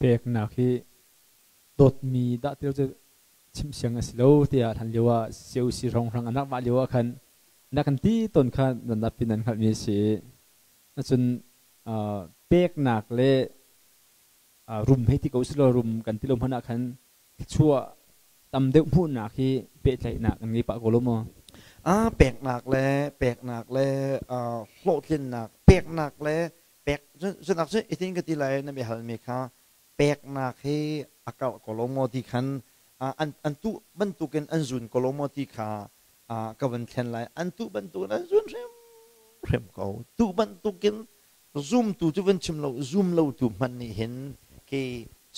Peknak hi dawtmi dah ti lo cu chim siang a si lo tiah hlan lio ah COC hrawnghrang an rak vah lio ah khan na kan ti tawn kha nan zapi nan hngalhmi a si. Cun peknak le rum hei ti ko usih law rum kan ti lo hmanh ah khan thluachuah tam deuh hmuhnak hi pehtlaihnak an ngei pah ko lo maw? Peknak le peknak le hlawhtlinnak peknak le pek cunak cu itin ka ti lai na biahal mi kha peknak hi a karh ko lo maw ti khan an tuh bantukin an zun ko lo maw ti kha ka van thlen lai. An tuh bantukin an zun hrimhrim ko. Tuh bantukin zumtu cu van chim lo, zum lotu hmanh nih hin khi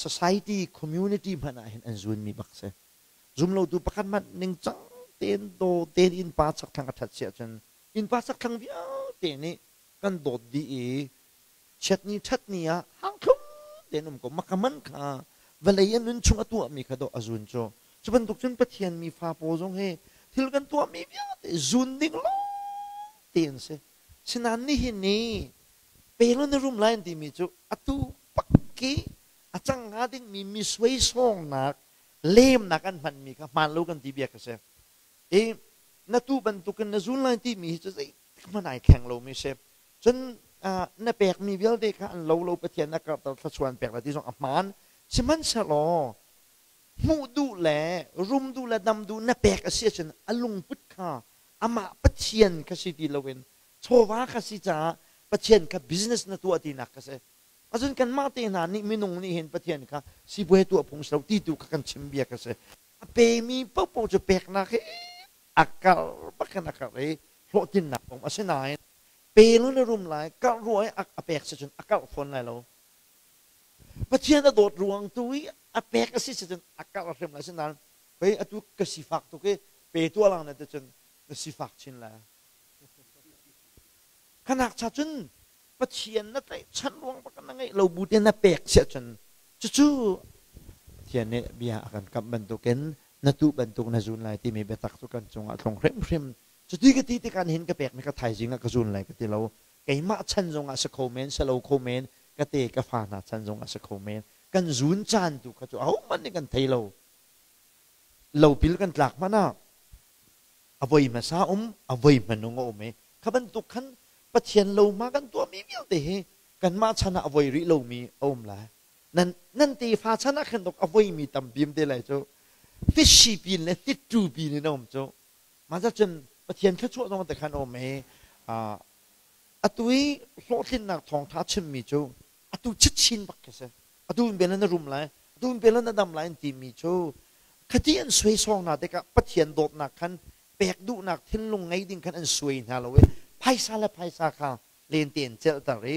society community hmanh ah hin an zunmi bak si. Zum lotu pakhat hmanh ningcang tein daw tein innpa chakthlang a ṭhat si ahcun innpa chakthlang vialte nih kan dawt dih i chiatni ṭhatni ah hangthlum tein um ko. Maka man kha vawlei a nun chung a tuahmi kha dawh a zun cu. Cu bantuk cun Pathian mi fa pawl zong hi thil kan tuahmi vialte zun ding lawng tein si. Sinain nihin ni pe law na rum lai an timi cu atu pak i a cang hnga dingmi mi suaisawngnak lemnak an hmanmi kha hmaan lo kan ti bia kha si. I na tu bantukin na zun lai timi hi cu zeitik hmanh ai thleng lomi si. Cun na pekmi vialte kha an lo lo, Pathian na karhter, thluachuah an pek lai ti zong a hmaan. Sihmanhsehlaw hmuh duh le rum duh le dam duh na pek a si ahcun a lungput kha amah Pathian kha si ti loin chawva kha si caah Pathian kha business na tuah tinak kha si. Acun kanmah te hna nih minung nih hin Pathian kha sipuai tuah phung si lo ti tu kha kan chim bia kha si. A pemi paohpaoh cu peknak hi a kar bak in a kar i hlawhtlinnak um. Asinain pe lo na rum lai, karh ruah i a pek si cun a karh fawn lai lo. Pathian a dawt ruang tu i a pek a si si cun a karh hrim lai. Asinain pei atu ka sifak tuk i pe tuah lang na ti cun na sifak chin lai. Kanak cha cun Pathian na tlaihchan ruang bak na ngeih lo bu te na pek siah cun cucu Pathian nih bia a kan kamh bantukin na tuh bantuk na zun lai timi biatak cu kan cungah tlung hrimhrim. Cuti ka ti tikah nihin ka pekmi ka thaizing ah ka zun lai ka ti lo. Keimah chan zongah si kho men, si lo kho men, ka te ka fa hna chan zongah si kho men. Kan zun caan tu kha cu ahohmanh nih kan thei lo. Lopil kan tlak hmanh ah a voi hmasa um, a voi hmanung a um i kha bantuk khan Pathian lo hma kan tuahmi vialte hi kanmah chan ah a voi rih lomi a um lai. Nan nan tefa chan ah khan dok a voimi tampi um te lai cu. Fishi pin le fittu pin in a um cu. Mah cun Pathian thluachuah zong te khan a um i atu i hlawhtlinnak thawngtha chimmi cu atu chitchin bak khi si. Atu in bel na rum lai, atu in bel na dam lai an timi cu khati an suai sawng hna tikah Pathian dawtnak khan pek duhnak thinlung ngei ding khan an suai hna lo i phaisa le phaisa kha lente in celhter i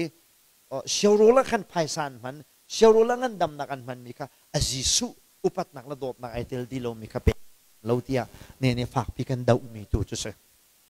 siaurawl ah khan phaisa an hman, siaurawl ah ngandamnak an hmanmi kha a Jesuh upatnak le dawtnak ai tel ti lomi kha pek lo tiah ne nih fakpi kan dohmi tu cu si.